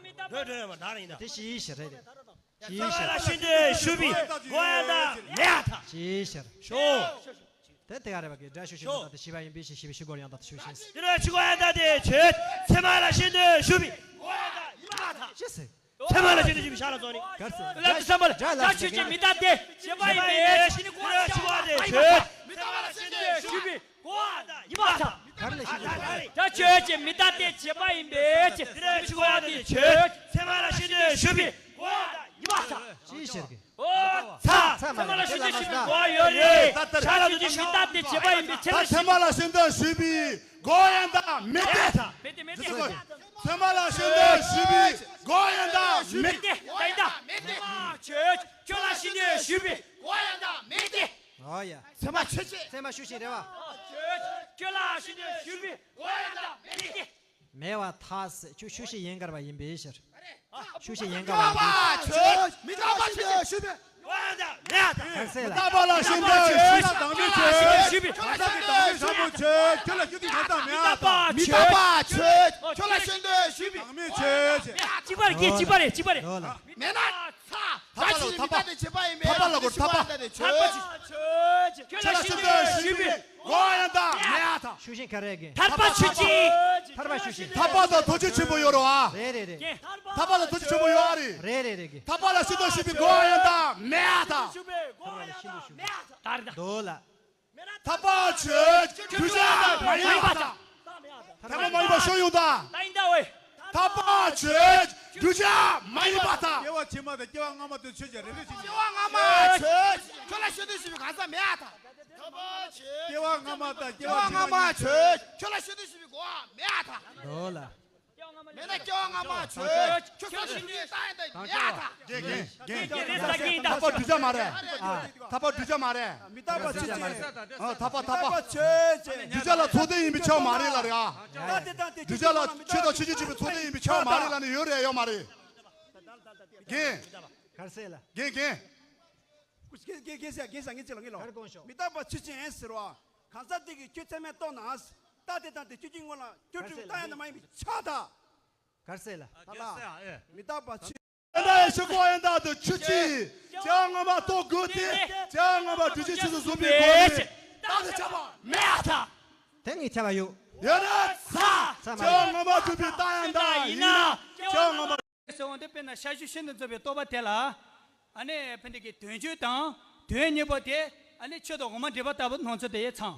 མི་རྟག་པ་ལ་ཤེས་འདོད་ཞུགས་པའི་གོ་བ་ཡང་དག་ཅིག་མེད་ཨ་ཐལ། དེ་ཞེས་ཞེས་རེད། ཞེས་ཞེས། ཤེས་འདོད་ཞུགས་པའི་གོ་བ་ཡང་དག་མེད་ཨ་ཐལ། ཞེས་ཞེས། ཤོ། དེ་དེ་ག་རེ་བ་གི་དགྲ་ཤུགས་ཤིན་ཏུ་དང་དེ་བྱིས་པ་ཡིན་པའི་ཕྱིར། བྱིས་པའི་ཤུགས་སྒོར་ཡང་དག་ཏུ་ཤུགས་ཤིང་། དེ་ལ་ཆུ་སྒོ་ཡང་དག་དེ་ཆོད། ཚད་མ་ལ་ཤིན་ཏུ་ཞུགས་པའི་སྒོ་ཡང་དག་ཡིན་པར་ཐལ། ཅི་ཟེར། ཚད་མ་ལ་ཤིན་ཏུ་ཞུགས་པའི་ཤ་ལ་ཚོགས་ནི། གར་སོང་། ལ་དུ་བསམ་པ་ལ་དགྲ་ཆོས་ཅན། མི་རྟག་སྟེ་བྱས་པ་ཡིན་པའི་ཕྱིར། ནི་སྒོ་ཡང་དག་ཆུ་སྒོ་དེ་ཆོད། ཚད་མ་ལ་ཤིན་ཏུ་ཞུགས་པའི་སྒོ་ཡང་དག་ཡིན་པར་ཐལ། དགྲ་ཆོས་ཅན། མི་རྟག་སྟེ་བྱས་པ་ཡིན་པའི་ཕྱིར། དེ་ལ་ཆུ་སྒོ་ཡང་དག་དེ་ཆོད། ཚད་མ་ལ་ཤིན་ཏུ་ཞུགས་པའི་སྒོ་ཡང་དག་ཡིན་པར་ཐལ། ཅི་ཟེར་གི། ཨོ། ཚ། ཚད་མ་ལ་ཤིན་ཏུ་ཞུགས་པའི་སྒོ་ཡོད་རེད། ཤ་ལ་དུ་ཅི། མི་རྟག་སྟེ་བྱས་པ་ཡིན་པའི་ཕྱིར། ཚད་མ་ལ་ཤིན་ཏུ་ཞུགས་པའི་སྒོ་ཡང་དག་མེད་དེ། མེད་དེ། མེད་དེ། ཚད་མ་ལ་ཤིན་ཏུ་ཞུགས་པའི་སྒོ་ཡང་དག་མེད་དེ། ད་ཡིན་ད། མེད་དེ། ཚད་མ་ཆོས། ཁྱོད་ལ་ཤིན་ཏུ་ཞུགས་པའི་སྒོ་ཡང་དག་མེད་དེ། ཨོ་ཡ། ཚད་མ་ཆོས་ཅན། ཚད་མ་ཤུགས་ཤིང་རེད་བ། ཁྱོད་ལ་ཤིན་ཏུ་ཞུགས་པའི་སྒོ་ཡང་དག་མེད་དེ། མེད་པར་ཐལ་ཟེར། ཁྱོད་ཤུགས་ཤིང་ཡན་གར་བ་ཡིན་པའི་ཕྱིར། ཤུགས་ཤིང་ཡན་གར་བ་ཡིན་པའི་ཕྱིར། མི་རྟག་པ་ཆོས་ཅན། མི་རྟག་པ་ཆོས་ཅན། གར་སོང་ལ། མི་རྟག་པ་ལ་ཤིན་ཏུ་ཞུགས་པའི་སྒོ་ཡང་དག་མེད་དེ། ཞུགས་པའི་གང་ཟག་གི་བདག་མེད་ཟབ་མོ་ཆོས། ཁྱོད་ལ་ཤིན་ཏུ་གང་ཟག་མེད་པར་ཐལ། མི་རྟག་པ་ཆོས། ཁྱོད་ལ་ཤིན་ཏུ་ཞུགས་པའི་བདག་མེད་ཆོས་ཅན། གཅིག་པ་རེད། གཅིག་པ་རེད། གཅིག་པ་རེད། ལོ་ལ། མེད་ན་ཚ། ཐར་པ་ལ་གོ། ཐར་པ། ཐར་པ་ལ་གོ། ཐར་པ། ཐར་པ་ཆོས་ཅན། ཁྱོད་ལ་ཤིན་ཏུ་ཞུགས་པའི་སྒོ་ཡང་དག་མེད་པར་ཐལ། ཤུགས་ཤིང་ག་རེ་གི། ཐར་པ་ཆོས་ཅན། ཐར་པ་ཤུགས་ཤིང་། ཐར་པ་དང་ཐུགས་རྗེ་ཆེན་པོ་ཡོད་རེད་བ། རེད་རེད་རེད། ཐར་པ་དང་ཐུགས་རྗེ་ཆེན་པོ་ཡོད་རེད། རེད་རེད་རེད་གི། ཐར་པ་ལ་ཤིན་ཏུ་ཞུགས་པའི་སྒོ་ཡང་དག་མེད་པར་ཐལ། ཐར་པ་ལ་ཤིན་ཏུ་ཞུགས་པའི། ད་རེད་ད། ལོ་ལ། ཐར་པ་ཆོས་ཅན། གདུལ་བྱ་མ་ཡིན་པར་ཐལ། ཐར་པ་མ་ཡིན་པ་ཤོད་ཡོང་ད། ད་ཡིན་ད་ཝེ། ཐར་པ་ཆོས་ཅན། གདུལ་བྱ་མ་ཡིན་པར་ཐལ། སྐྱེ་བ་ཕྱི་མ་དང་སྐྱེ་བ་སྔ་མ་དེ་ཆོས་ཅན། རེ་རེ་བཞིན། སྐྱེ་བ་སྔ་མ་ཆོས་ཅན། ཁྱོད་ལ་ཤིན་ཏུ་ཞུགས་པའི་གང་ཟག་མེད་པར་ཐལ། སྐྱེ་བ་སྔ་མ་དང་སྐྱེ་བ་ཕྱི་མ་ཆོས་ཅན། ཁྱོད་ལ་ཤིན་ཏུ་ཞུགས་པའི་སྒོ་མེད་པར་ཐལ། ལོ་ལ། མེད་ན་སྐྱེ་བ་སྔ་མ་ཆོས་ཅན། ཁྱོད་ལ་ཤིན་ཏུ་ཞུགས་པའི་སྒོ་ཡང་དག་མེད་པར་ཐལ། རྒན་རྒན་རྒན། ཐར་པ་གདུལ་བྱ་མ་རེད། ཨ། ཐར་པ་གདུལ་བྱ་མ་རེད། མི་རྟག་པ་ཆོས་ཅན། ཨ། ཐར་པ་ཐར་པ། མི་རྟག་པ་ཆོས་ཅན། གདུལ་བྱ་ལ་ཚོགས་ལྡན་ཡིན་པའི་ཕྱིར་མ་རེད་ལབ་རེད་ཨ། ད་དེ་དང་དེ། གདུལ་བྱ་ལ་ཆོས་དང་ཆོས་ཅན་གཅིག་པའི་ཚོགས་ལྡན་ཡིན་པའི་ཕྱིར་མ་རེད་ལབ་ནས་ཡོད་རེད་ཡོད་མ་རེད། རྒན། གར་སོང་ལ། རྒན་རྒན། རྒན་རྒན་ཟེར། རྒན་ཟེར། ངས་ཅི་ལ་ངས་ལ། གར་དགོངས་ཤོག། མི་རྟག་པ་ཆོས་ཅན་ཟེར་བ། གང་ཟག་དེ་གིས་ཁྱོད་ཚད་མས་རྟོགས་ན། རྟགས་དེ་དང་དེ་ཁྱོད་ཀྱི་ངོ་ལ་ཁྱོད་གྲུབ་རྟགས་ཡང་དག་མ་ཡིན་པའི་ཕྱིར་ད། གར་སོང་ལ། ད་ལ། མི་རྟག་པ་ཆོས། དེ་འདྲ་ཡི་ཤུགས་སྒོ་ཡང་དག་ཏུ་ཆོས་ཅན། སྐྱེ་བ་སྔ་མ་རྟོགས་དགོས་ཏེ། སྐྱེ་བ་སྔ་མ་སྒྲུབ་བྱེད་ཆོས་སུ་བཟུང་བའི་སྒོ་ནས་རྟགས་དེ་ཁྱབ་པ་མེད་པར་ཐལ། དེ་ངས་ཁྱབ་པ་ཡོད། ཡོད་ན་ཚ། ཚ་མ་སྐྱེ་བ་སྔ་མ་སྒྲུབ་པའི་རྟགས་ཡང་དག་ཡིན་ན། སྐྱེ་བ་སྔ་མ། ཟེར་བ་འདི་དཔེར་ན་ཤ་ཤུ་ཤིན་ཏུ་འཛིན་པའི་རྟོག་པ་དེ་ལ། ཨ་ནི་ཕན་བདེ་གི་དོན་བཅུ་དང་དོན་གཉིས་པོ་དེ། ཨ་ནི་ཆོས་དང་དབུ་མ་འདྲེས་པ་ལྟ་བུ་སྣང་ཚུལ་དེ་ཡི་ཚང་།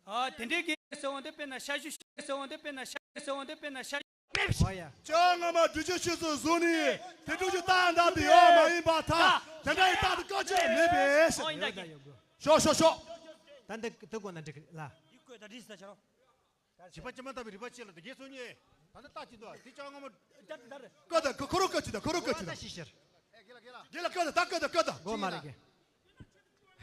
ཨ། དེ་འདྲའི་གི་ཟེར་བ་འདི་དཔེར་ན་ཤ་ཤུ་ཟེར་བ་འདི་དཔེར་ན་ཤ་ཟེར་བ་འདི་དཔེར་ན་ཤ། ཨོ་ཡ། སྐྱེ་བ་སྔ་མ་སྒྲུབ་བྱེད་ཆོས་སུ་བཟུང་ནས་དེ་སྒྲུབ་ཀྱི་རྟགས་ཡང་དག་དེ་ཡོད་མ་ཡིན་པར་ཐལ། དེ་འདྲ་ཡི་རྟགས་དེ་སྐབས་གཅིག་མེད་པས། ཨོ་ཡིན་ད་གི། ཤོག་ཤོག་ཤོག། ད་འདི་དེ་དགོས་ན་འགྲིག་ལ། ཡིག་བཀོད་ད་བྲིས་ས་ཆ་རོགས། བྱིས་པ་སྐྱེས་མ་ཐག་པའི་རིགས་པ་ཆེ་ལ་དེ་རྒྱས་སོ་ཉེ། ད་ལྟ་རྟགས་ཅི་འདུག་དེ་སྐྱེ་བ་སྔ་མ། ད་ད་ད་རེད། ཀ་ད་ཁོ་རོ་ཀ་ཅི་ད་ཁོ་རོ་ཀ་ཅི་ད། ད་ཤི་ཤར། དགེ་ལ་ཀ་ད་ད་ཀ་ད་ཀ་ད། སྒོ་མ་རེད་གི།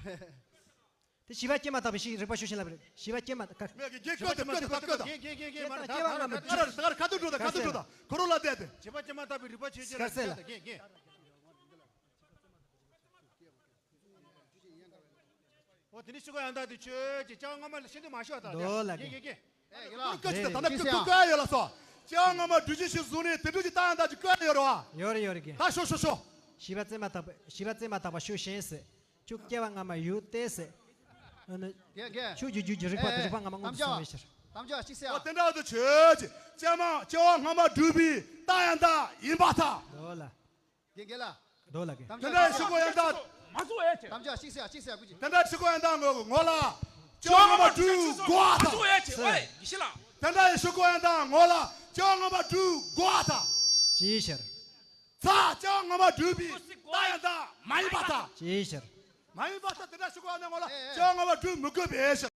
དེ་བྱིས་པ་སྐྱེས་མ་ཐག་པའི་ཤི་རིགས་པ་ཤུགས་ཤིང་ལ་རེད། བྱིས་པ་སྐྱེས་མ་ཐག་པ། མེད་གི། རྒན་ཀ་ད་ཀ་ད་ད་ཀ་ད། རྒན་རྒན་རྒན་མ་རེད། ད་ད་ད་ད་ད་ཁ་ཐུག་འགྲོ་ད་ཁ་ཐུག་འགྲོ་ད། ཁོ་རོ་ལ་བསྡད་དེ། བྱིས་པ་སྐྱེས་མ་ཐག་པའི་རིགས་པ་ཆེ་ཆེ་ལ་རྒན་ད་རྒན་རྒན། ཨོ་དེ་ནི་ཤི་སྒོ་ཡང་དག་དེ་ཆོས་ཅན། སྐྱེ་བ་སྔ་མ་ལ་ཤིན་ཏུ་མ་ཤི་བ་དང་། རྡོ་ལ་རྒན་རྒན་རྒན། ཀ་ཅི་ད་ད་ན་ཀ་ཀ་ཀ་ཡོད་ལ་སོ། སྐྱེ་བ་སྔ་མ་སྒྲུབ་བྱེད་ཆོས་སུ་བཟུང་ནས་དེ་སྒྲུབ་ཀྱི་རྟགས་ཡང་དག་ཅིག་ཀ་ཡོད་རེད་བ། ཡོད་རེད་ཡོད་རེད་རྒན། ད་ཤོག་ཤོག་ཤོག། བྱིས་པ་སྐྱེས་མ་ཐག་པ། བྱིས་པ་སྐྱེས་མ་ཐག་པ་ཤུགས་ཤིང་ཟེར། ཁྱོད་སྐྱེ་བ་སྔ་མ་ཡོད་དེ་ཟེར། ཨ་ནི། རྒན་རྒན། ཁྱོད་ཀྱི་རྒྱུད་ཀྱི་རིགས་པ་དང་རིགས་པ་སྔ་མ་དངོས་སུ་གསུངས་པའི་ཕྱིར། དམ་བཅའ་གཅིག་ཟེར་ཨ། ཨོ་དེ་འདྲ་དུ་ཆོས་ཅན། སྐྱེས་མ་སྐྱེ་བ་སྔ་མ་སྒྲུབ་པའི་རྟགས་ཡང་དག་ཡིན་པར་ཐལ། རྡོ་ལ། རྒན་རྒན་ལ། རྡོ་ལ་རྒན། དམ་བཅའ་དེ་འདྲ་ཤི་སྒོ་ཡང་དག་མ་སོ་ཨེ་ཆེ། དམ་བཅའ་གཅིག་ཟེར་ཨ། གཅིག་ཟེར་ཨ། ཀུ་ཅི། དེ་འདྲ་ཤི་སྒོ་ཡང་དག་ངོ་ངོ་ལ་སྐྱེ་བ་སྔ་མ་སྒྲུབ་དགོས་པར་ཐལ། མ་སོ་ཨེ་ཆེ། ཨོ་ཡེ་ཤི་ལ། དེ་འདྲ་ཤི་སྒོ་ཡང་དག་ངོ་ལ་སྐྱེ་བ་སྔ་མ་སྒྲུབ་དགོས་པར་ཐལ། ཅིའི་ཕྱིར། ཚ། སྐྱེ་བ་སྔ་མ་སྒྲུབ་པའི་རྟགས་ཡང་དག་མ་ཡིན་པར་ཐལ། ཅིའི་ཕྱིར། མ་ཡིན་པར་ཐལ། དེ་འདྲ་ཤི་སྒོ་ཡང་དག་ངོ་ལ་སྐྱེ་བ་སྔ་མ་སྒྲུབ་མི་དགོས་པའི་ཕྱིར།